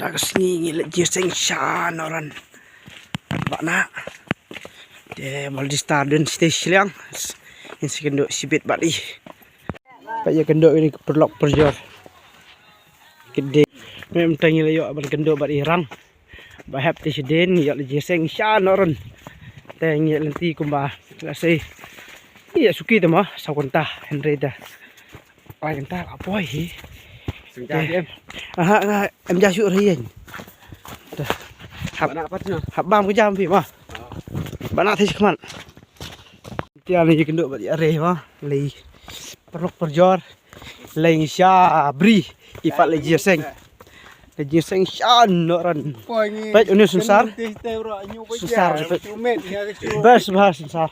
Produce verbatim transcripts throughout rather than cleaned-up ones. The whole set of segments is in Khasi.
Ta ka sngi ngi leit jingseng sha Nohron. Bad na. Te bol di star dun site shiliang. Ngin sa kynduh shibit bad i. Pat ïa kynduh ini ka pyrlok pyrjor. Kit de. Mem tang ngi la ïoh ban kynduh bad i rang. Ba hep te shadien ngi ïoh leit jingseng sha Nohron. Te ngi lynti kumba la sei. Ïa suki te ma saw kynta hynrei te. Lai kynta la poi hi. Sing ja em. Aha, aha, em ja shu rei. Te. Hap. Bana pat shu. Hap bam ka jam phi ma. Bana te shi khmat. Tia lei kynduh bad ïa re ma. Lei pyrlok pyrjor. Lei ngi sha bri. I pat leit jingseng. Leit jingseng sha Nohron. Peit une sunsar. Sunsar peit. Best bha sunsar.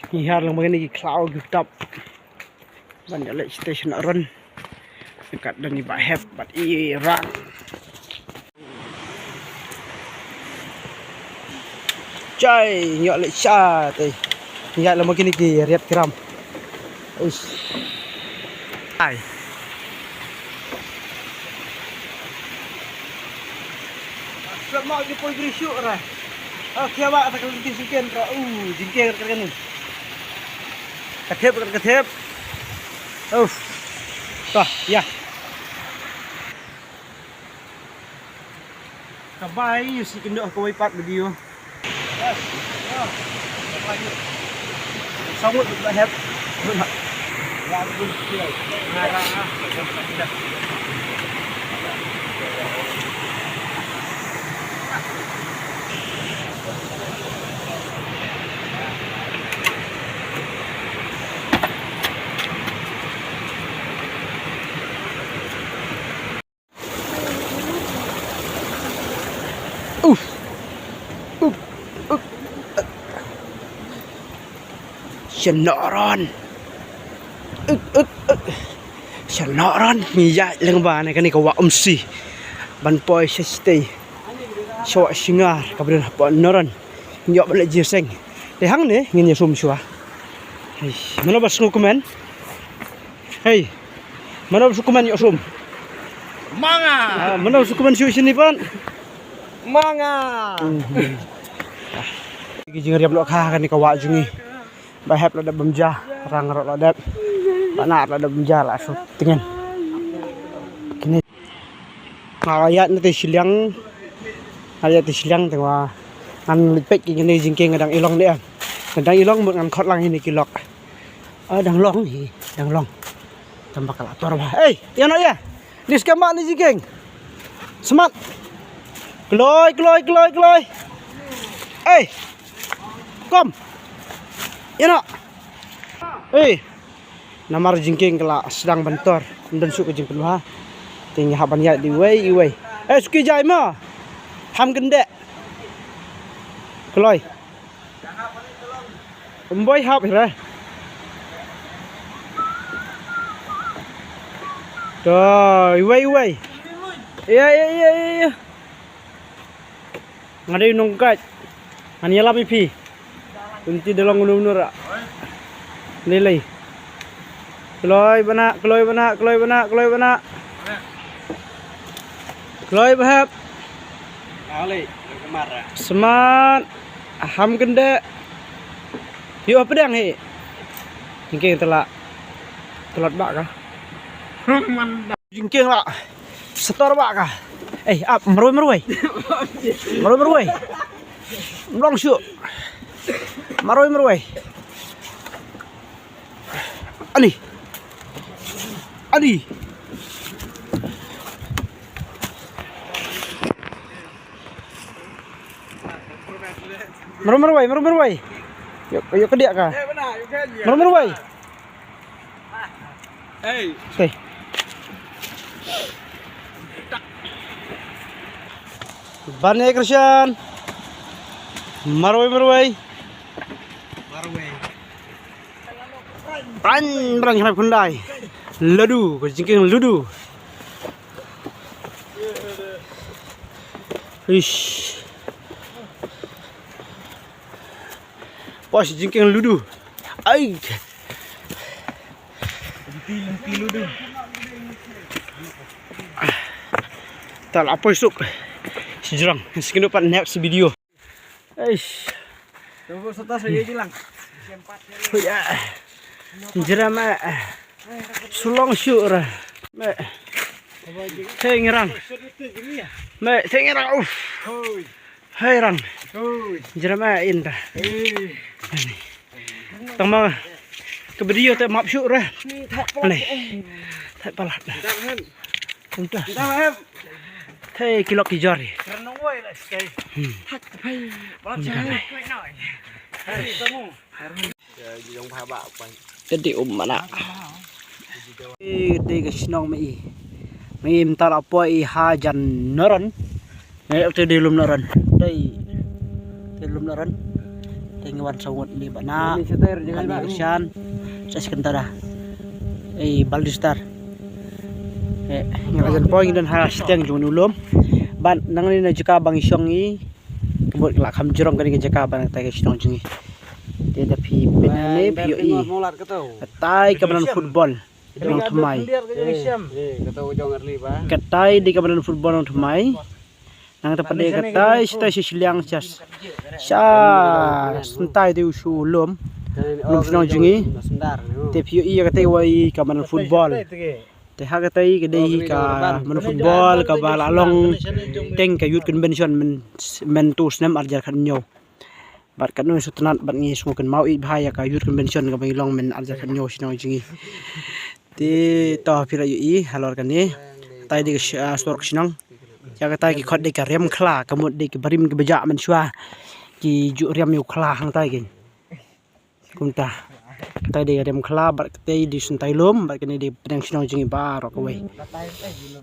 Ngi hiar lang ba kine ki khlaw ki tap. Ban ïa leit station Nohron. Kat don i Bah Hep bad i Rang. Jai, ngi ïoh leit sha te. Ngi ïoh lama kine ki riat ki ram. Uish. Ai. Selamat di poi grisuk ra. Oh, kiawa ta kan ti siken ra. Uh, jingkeng kan kan. Ka thep, ka thep. Uff. Tah, ïa. Ka bai ïa shi kynduh ha kawei pat video. Sangut ba hep. Uf. Uf. Uf. Sha Nohron. Uf, uf, uf. Sha Nohron. Ngi ïaid lyngba na kane ka wah Umsi. Ban poi sha shatei. Sha wah Shngain kaba don hapoh Nohron. Ngi ïoh ban leit jingseng. Te hangne ngin ïa sum shuwa. Hei, mano ba sngew kmen? Hei. Mano ba sngew kmen ïoh sum? Manga. Ah, mano ba sngew kmen shuh shini pat? Manga. Hmm. Ki jingriam lok ha kane ka wah jong ngi. Bah Hep la dep bam ja, Rang ruh la dep. Bah Nah la dep bam ja la shu tngen. Kine. Nga ïaid na te shiliang. Nga ïaid te shiliang te nga. Ngan leit peit kine jingkieng ka dang i long ne em. Ka dang i long mut ngan khot lang ïa kine ki lok. Ah, dang long hi, dang long. Tang ba ka la tor bha. Ei, ïa noh ïa. Ni skhem ba ni jingkieng. Smat. Kloi, kloi, kloi, kloi. Ei. Kom. Ïa noh. Ei. Namar jingkieng ka la sdang ban tor. Ym don shuh ka jingpynbha. Te ngi hap ban ïaid iwei iwei. Eh, suki jai mo. Ham kyndeh. Kloi. Ym boi hap hi re. To, iwei iwei. Ïa, ïa, ïa, ïa, ïa. Nga dei u nongkait. Ngan ïalam ïa phi. Lynti da long uno uno ra. Lei lei. Kloi Bah Nah, kloi Bah Nah, kloi Bah Nah, kloi Bah Nah. Kloi Bah Hep. Smat. Ham kyndeh. Ïoh pdiang hi. Jingkieng te la. Te la tlot bha ka. Jingkieng la. Setor bha ka. Eh, ap, marwei, marwei. Marwei, marwei. Mlong shuh. Marwei, marwei. Ani. Ani. Marwei, marwei, marwei, marwei. Ïoh, ïoh kadiah ka. Marwei, marwei. Hey. Hey. Bane Krishan. Marwei, marwei. Marwei. Pran, pran, khyndai. Ludu, ka jingkieng ludu. Ish. Poi jingkieng ludu. Ai. Lynti, lynti ludu. Tal apoi suk. Sijrang. Skin pat next video. Eish. Tunggu setas lagi bilang. Huya. Jrem eh. Sulong shuh ra. Me. Teng rang. Me, teng rang. Uf. Hei rang. Jrem eh in ta. Tang ma ka video te map shuh ra. Ani. Thai palat. Tang ta. Thai kilok ki jari. Hmm. Tadi um mana. Te te ka shnong ma i. Ma i mynta la poi i ha jan naran. Ngai te de lum naran. Te te lum naran. Te ngi wan sa ngut ni bana. Ni seter jangan ba shan. Sa sekentara. Ei baldistar. Eh ngi la jan poi ngi don ha steng jong ni u lum. Ban nang ni na jaka bang i shong i. Kemut la kham jrong kane ka jaka ban tai ka shnong jong i. Te da phi pyn ne phi ïohi. Katai ka madan football. Nongthymmai. Katai dei ka madan football Nongthymmai. Nangta pat dei katai shatai sha shiliang sha sha shnong tai te u shu lum. Lum shnong jong i. Te phi ïohi katai wei ka madan football. Te ha katai ka dei ka madan football kaba la long teng ka youth convention myn mynta u snem arhajar khathynñiew. Bad katno ngi sngewtynnat bad ngi sngewkynmaw ïeit bha ïa ka youth convention kaba ngi long myn arhajar khathynñiew shnong jong i. Te to phi la ïohi halor kane. Katai dei ka shnong. Ïa katai ki khot dei ka Riam Khla, ka mut dei ki barim kiba jah mynshuwa. Ki ju riam ïa u khla hangtai ki. Kumta. Katai dei ka Riam Khla bad katai dei Syntai Lum bad kane dei pdeng shnong jong i baroh kawei.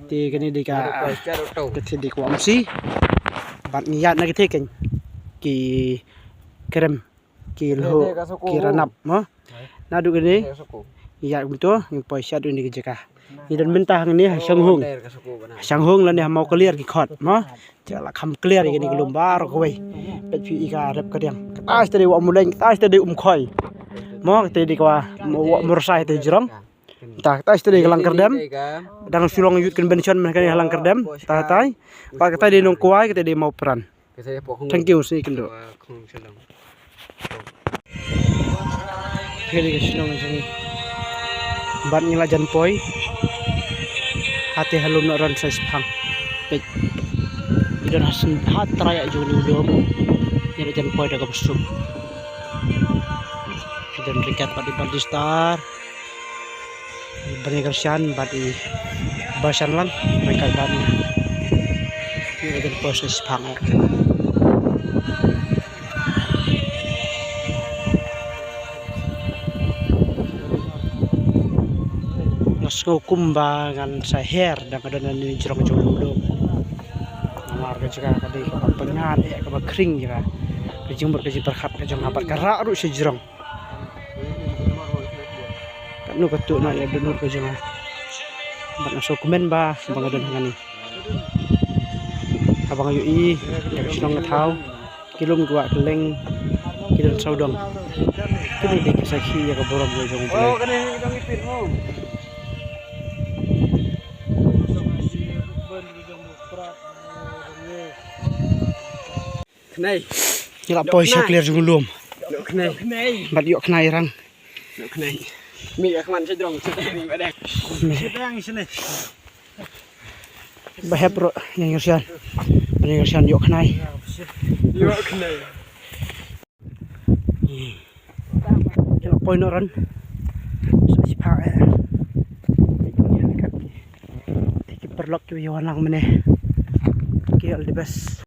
Te kane dei ka katai dei ka Wamsi. Bad ngi ïaid na katai ki ki krem ki lho ki ranap mo. Naduh kane ngi ïaid kumto ngi poi sha dei ka jaka. Ngi don mynta hangne ha Shanghung. Ha Shanghung lane ha Mawkliar ki khot mo. Te la kham clear ïa kane ka lum baroh kawei. Peit phi i ka rep ka diang. Katai shatei dei Wah Muleng, katai shatei dei Umkhoi. Mo katai dei ka Wah Mursai te jrong. Ta katai shatei dei ka Langkyrdem. Dang shu long youth convention mynta kane ha Langkyrdem. Ta katai. Bad katai dei Nongkwai, katai dei Mawpran. Thank you sngewbha kynduh. Phi ïa ka shnong jong ngi. Bad ngi la jan poi. Hate ha lum Nohron sa shiphang. Peit. Ngi don ha syn ha trai jong u lum. Ngi la jan poi da kaba suk. Ngi don ryngkat bad i Baldistar. Bani Kyrshan bad i Bashan lang ryngkat bad ngi. Ngi la jan poi sa shiphang. Nga sngew kumba ngan sa her da nga don hangne jrong jong u lum. Namar ka jaka ka dei kaba pynïaid ïa kaba khring jaka. Ka jingmut ka jingpyrkhat ka jong nga bad ka rah ruh sha jrong. Katno ka tuh na ïa ka dohnud ka jong nga. Bad nga sngewkmen ba ba nga don hangne. Haba nga ïohi ïa ka shnong ka thaw. Ki lum ki wah kylleng ki don sawdong. Kine dei ki sakhi ïa ka burom ka jong U Blei. Khnai. Ngi la poi sha clear jong u lum. Ïoh khnai. Bad ïoh khnai rang. Ïoh khnai. Mi ïa khman sha jrong sha dang ba dang. Sha dang sha ne. Ba hep ruh ïa Ngirshan. Ba Ngirshan ïoh khnai. Ïoh khnai. Ïa poi noh ran. Sa shiphang eh. Te ki paralok kiba ïa wan lang mynne. Okay, all the best.